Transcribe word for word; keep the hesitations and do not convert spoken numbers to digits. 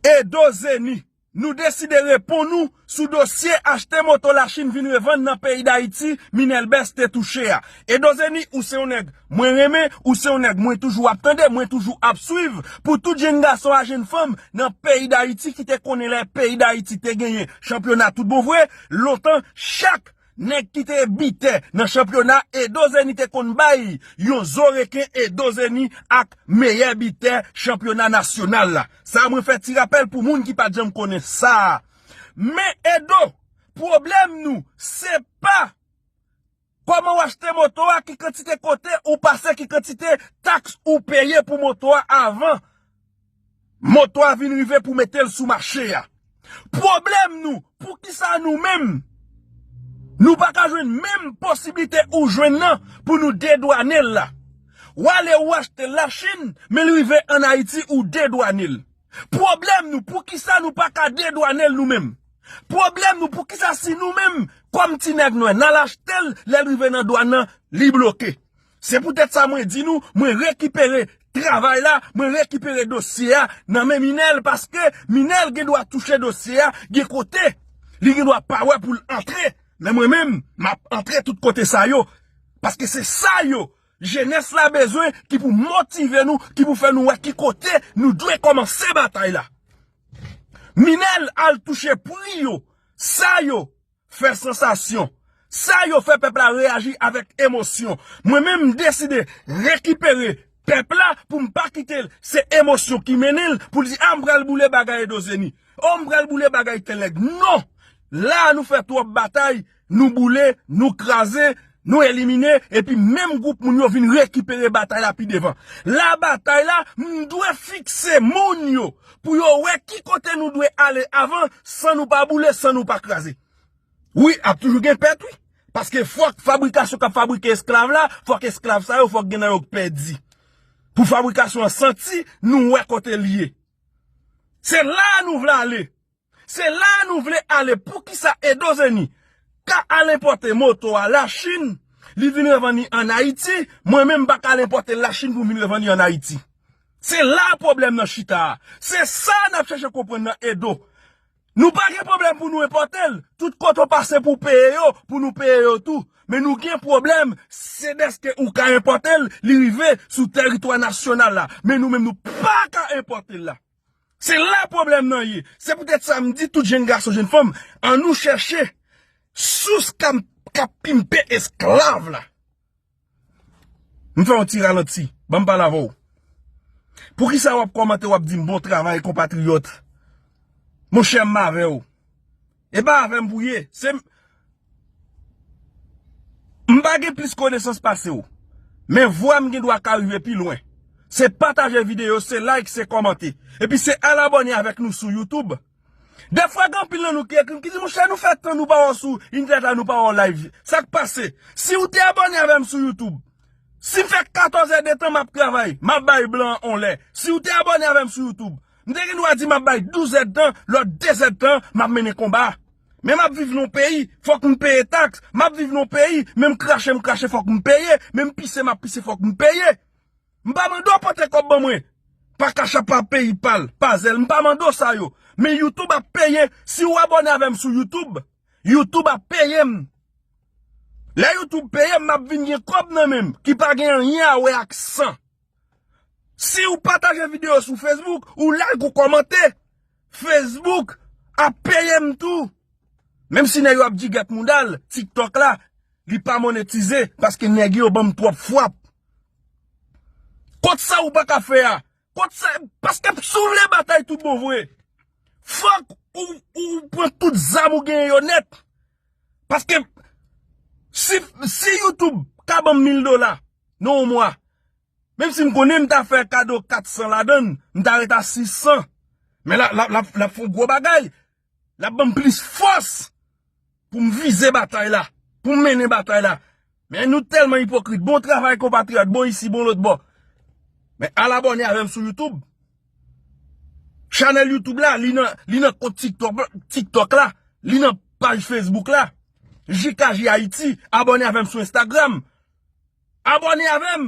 Edo Zeni, nou deside reponn ou sou dosye achte moto Lachin vin revann nan peyi Dayiti, Minelbès te touche a. Edo Zeni, ou se yon nèg mwen renmen, ou se yon nèg mwen toujou ap tande, mwen toujou ap swiv. Pou tout jenn gason a jenn fanm nan peyi Dayiti ki te konnen lè peyi Dayiti te genyen chanpyona tout bon vre, lontan chak nèg ki te bitè nan chanpyona Edo Zeni te konn bay yon zo reken Edo Zeni ak meyè bitè chanpyona nasyonal la. Sa mwen fè ti rapèl pou moun ki pa t janm konnen sa. Men Edo, pwoblèm nou, se pa kòman w achte moto a, ki kantite kote ou pase, ki kantite taks ou peye pou moto a avan moto a vin rive pou mete l sou mache a. Pwoblèm nou, poukisa nou menm, nou pa ka jwenn menm posiblite ou jwenn nan pou nou dedwane l la? W ale ou achte l Lachin, men l rive ann Ayiti ou dedwane l. Pwoblèm nou, poukisa nou pa ka dedwane l nou menm? Pwoblèm nou, poukisa si nou menm, kòm ti nèg nwè, n al achte l, lè l rive nan dwàn nan, li bloke? Se poutèt sa mwen di nou, mwen rekipere travay la, mwen rekipere dosye a nan men Minèl, paske Minèl gen dwa touche dosye a, gen kote li gen dwa pa wè pou l antre. Men mwen menm, m ap antre tout kote sa yo. Paske se sa yo jenès la bezwen, ki pou motive nou, ki pou fè nou wè ki kote nou dwe kòmanse batay la. Minèl al touche pri yo, sa yo fè sansasyon. Sa yo fè pèp la reyaji avèk emosyon. Mwen menm, m deside rekipere pèp la pou m pa kite l se emosyon ki mennen l pou l di, a, m pral boule bagay Edo Zeni. O, m pral boule bagay tèl nèg. Non! La a, nou fè twòp batay, nou boule, nou kraze, nou elimine, epi menm gwoup moun yo vin rekipere batay la pi devan. La, batay la, m dwe fikse moun yo pou yo wè ki kote nou dwe ale avan, san nou pa boule, san nou pa kraze. Wi, ap toujou gen pèt, wi. Paske fòk fabrikasyon k ap fabrike esklav la, fòk esklav sa yo, fòk gen nan yo k pèdi. Pou fabrikasyon an santi, nou wè kote l ye. Se la a nou vle ale. Se la a nou vle ale. Poukisa Edo Zeni ka al enpòte moto a Lachin, li vin revann li ann Ayiti, mwen menm m pa ka al enpòte l Lachin pou m vin revann li ann Ayiti? Se la pwoblèm nan chita a. Se sa n ap chèche konprann nan Edo. Nou pa gen pwoblèm pou nou enpòte l. Tout kote w pase pou w peye yo, pou nou peye yo tou. Men nou gen pwoblèm, se dèske ou ka enpòte l, li rive sou tèritwa nasyonal la. Men nou menm, nou pa ka enpòte l la. Se la pwoblèm nan ye. Se poutèt sa m di tout jenn gason, jenn fanm, ann nou chèche sous k ap, k ap pimpe esklav la. M fè yon ti ralanti. Ban m pale avè w. Poukisa w ap kòmante, w ap di m bon travay, konpatriyòt? Monchè, m avè w. E pa avè m pou ye. Se m, m pa gen plis konesans pase w. Men vwa m gen dwa ka rive pi lwen. Se pataje videyo, se like, se kòmante. Epi se al abòne avèk nou sou YouTube. Defwa gen anpil nan nou ki ekri m, ki di, monchè, nou fè tan nou pa wè w sou entènèt la, nou pa wè w live. Sa k pase? Si w te abòne avè m sou YouTube, si m fè katòz èdtan m ap travay, m ap bay blan an on lè. Si w te abòne avè m sou YouTube, m te gen dwa di m ap bay douz èdtan, lòt de zèdtan, m ap mennen konba. Men m ap viv nan yon peyi, fòk m peye taks. M ap viv nan yon peyi, men m krache, m krache, fòk m peye. Men m pise, m ap pise, fòk m peye. M pa mande w pote kòb ban mwen. Pa Cash App, pa PayPal, pa Zelle. M pa mande w sa yo. Men YouTube ap peye. Si w abòne avè m sou YouTube, YouTube ap peye m. Lè YouTube peye m, m ap vin gen kòb nan men m, ki pa gen anyen a wè ak san. Si w pataje videyo sou Facebook, ou like, ou kòmante, Facebook ap peye m tou. Menm si nèg yo ap jigèt mouda l, TikTok la, li pa monetize, paske nèg yo ban m twòp fwap. Kot sa ou pa ka fè a? Kot sa, paske si w vle batay tout bon vre, fòk ou, ou pran tout zam ou genyen yo nèt. Paske si, si YouTube ka ban m mil dola nan yon mwa, menm si m konnen m ta fè kado kat san ladan l, m ta ret a sis san. Men l ap, l ap, l ap, l ap fè yon gwo bagay. L ap ban m plis fòs pou m vize batay la, pou m mennen batay la. Men nou tèlman ipokrit. Bon travay, konpatriyòt. Bon isi, bon lòt bò. Men al abòne avè m sou YouTube. Chanèl YouTube la, li nan, li nan kont TikTok, TikTok la, li nan paj Facebook la. J K J Ayiti, abòne avè m sou Instagram. Abòne avè m.